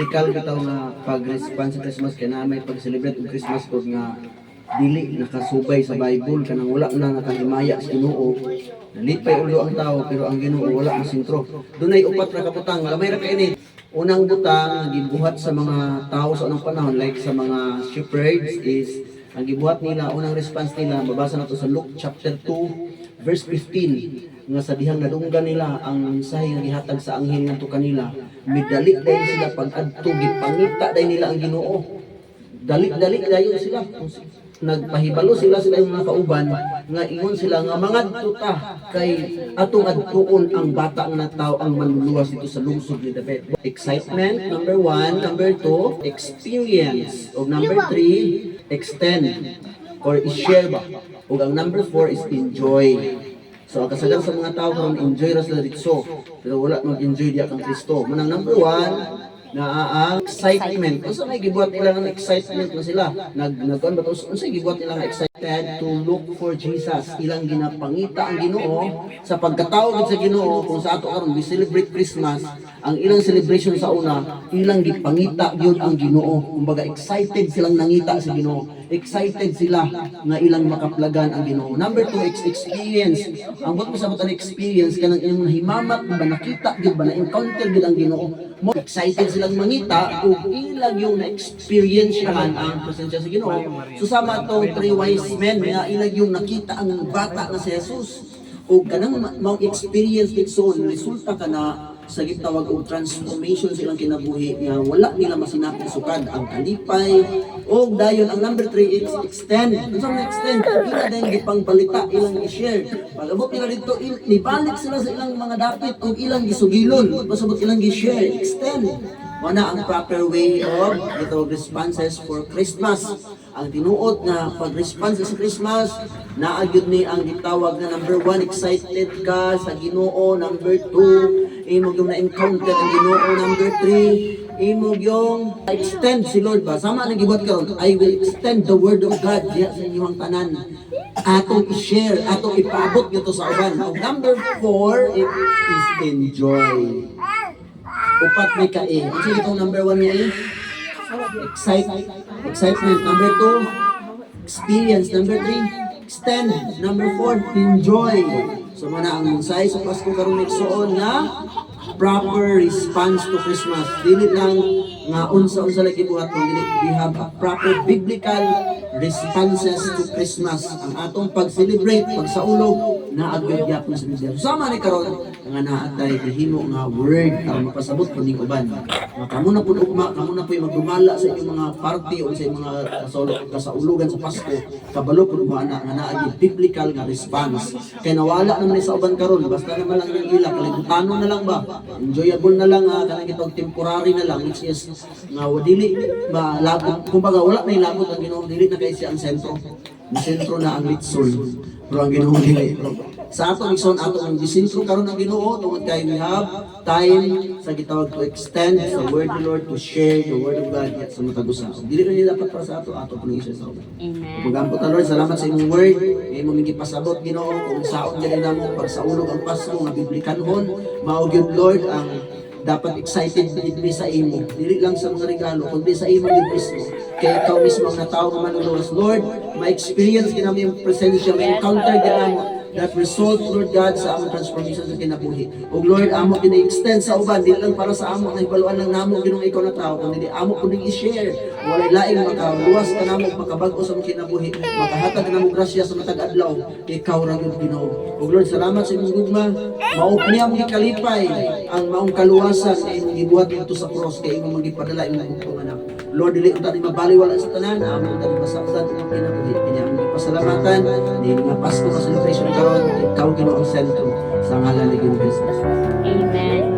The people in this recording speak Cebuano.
Biblical bitaw nga pag-response sa Christmas, kay naa may pag-celebrate og Christmas og nga dili nakasubay sa Bible, kanang wala na nakahimaya sa Ginoo. Nalipay ulo ang tao, pero ang Ginoo wala masentro. Dunay upat ra ka butang, gamay ra kay ini. Unang butang nga gibuhat sa mga tao sa unang panahon, like sa mga shepherds, is ang gibuhat nila, unang response nila, mabasa nato sa Luke chapter 2 verse 15, nga sa dihang nadunggan nila ang mensahe nga gihatag sa anghel ngadto kanila, midali dayon sila pag-adto, gipangita dayon nila ang Ginoo. Dali-dali dayon sila. Nagpahibalo sila sila yung mga kauban nga ingon sila nga mangadto ta kay atong adtuon ang bata nga natawo, ang manluluwas dito sa lungsod ni David. Excitement, number one. Number two, experience. O number three, extend or i-share ba. O ang number four is enjoy. So ang kasagaran sa mga tao karon, enjoy ra sila dito, pero wala mag-enjoy diya kang Kristo. Manang number one, na ang excitement. Unsa may gibuhat nila nga excitement na sila? Nag nagkuan ba to? Unsa gibuhat nila nga excited to look for Jesus? Ilang ginapangita ang Ginoo sa pagkatawag sa Ginoo. Kung sa ato karon we celebrate Christmas, ang ilang celebration sa una, ilang gipangita gyud ang Ginoo. Kumbaga excited silang nangita sa Ginoo. Excited sila nga ilang makaplagan ang Ginoo. Number two, experience. Ang buot mo sa ang experience, kanang imong nahimamat ba, nakita gyud ba, na encounter gyud ang Ginoo. Mo excited silang mangita ug ilang yung na-experience ang presensya sa Ginoo. So sama atong three wise men nga ilang yung nakita ang bata nga si Jesus. Ug kanang mao experience dito, resulta ka na sa gitawag og transformation sa ilang kinabuhi nga wala nila masinapit sukad ang kalipay. Og dayon ang number 3 is extend. Unsa man extend? Ila dayon gipangbalita, ilang i-share. Pag-abot nila dito, nibalik sila sa ilang mga dapit og ilang gisugilon, pasabot ilang gi-share, extend. Mao ang proper way of gitawag responses for Christmas. Ang tinuod nga pag-response sa Christmas, naa gyud ni ang gitawag na number one, excited ka sa Ginoo. Number two, imo yung na-encounter ang Ginoo. Number three, imo yung extend si Lord ba. Sama nang gibuhat karon, I will extend the word of God diha sa inyong tanan. Atong i-share, atong ipaabot ngadto sa uban. Og number four, it is enjoy. Upat may ka eh. Ano itong number one nga eh? Excitement. Number two, experience. Number three, extend. Number four, enjoy. So mao na ang mensahe sa Pasko karon, igsuon, nga proper response to Christmas. Dili lang nga unsa-unsa lang gibuhat kung dili, we have a proper biblical responses to Christmas. Ang atong pag-celebrate, pagsaulog, naa gyud gyapon sa Biblia. So, sama ni karon nga naa tay gihimo nga word aron mapasabot pud ning uban. Nga kamo na pud ugma, kamo na puy magdumala sa inyong mga party o sa inyong mga kasaulugan sa Pasko, kabalo pud mo ana nga naa gyud biblical nga response. Kay nawala naman ni sa uban karon, basta naman lang yung ila kalibutanon na lang ba. Enjoyable na lang, kanang gitawag temporary na lang, which is nga dili malabot, kumbaga wala na ilabot ang Ginoo, dili na kay siya ang sentro. Ang sentro na ang litson. Pero ang Ginoo dili. Sa atong igsoon, ato ang gisentro karon ang Ginoo tungod kay we have time sa gitawag to extend sa word of the Lord, to share the word of God sa matag usa. Dili na niya dapat para sa ato, ato puno i-share sa uban. Amen. Pagampo ta, Lord, salamat sa imong word. Nga imong gipasabot, Ginoo, kung saon dyan namo pagsaulog ang Pasko nga biblikanhon, mao gyud, Lord, ang dapat excited gid mi sa imo. Dili lang sa mga regalo, kundi sa imo gyud mismo. Kay ikaw mismo ang natawo nga manluluwas. Lord, ma-experience gyud namo yung presensya, ma-encounter gyud namo that result, Lord God, sa among transformation sa kinabuhi. Ug Lord, amo gina-extend sa uban, dili lang para sa amo, nahibaluan lang namo Ginoong ikaw na tao, kundi amo kuning i-share. Walay laing makaluwas ka namo, makabag-o sa among kinabuhi, makahatag namo grasya sa matag adlaw, ikaw ra gyud, Ginoo. Ug Lord, salamat sa imong gugma. Mao ni among gikalipay ang maong kaluwasan nga imong gibuhat didto sa cross kay imong gipadala imong bugtong anak. Lord, dili unta ni mabaliwala sa tanan, amo unta ni masabtan ang kinabuhi. Kanya among gipasalamatan ni nga Pasko nga celebration karon, ikaw, Ginoo, ang sentro, sa ngalan ni Ginoo Jesus. Amen.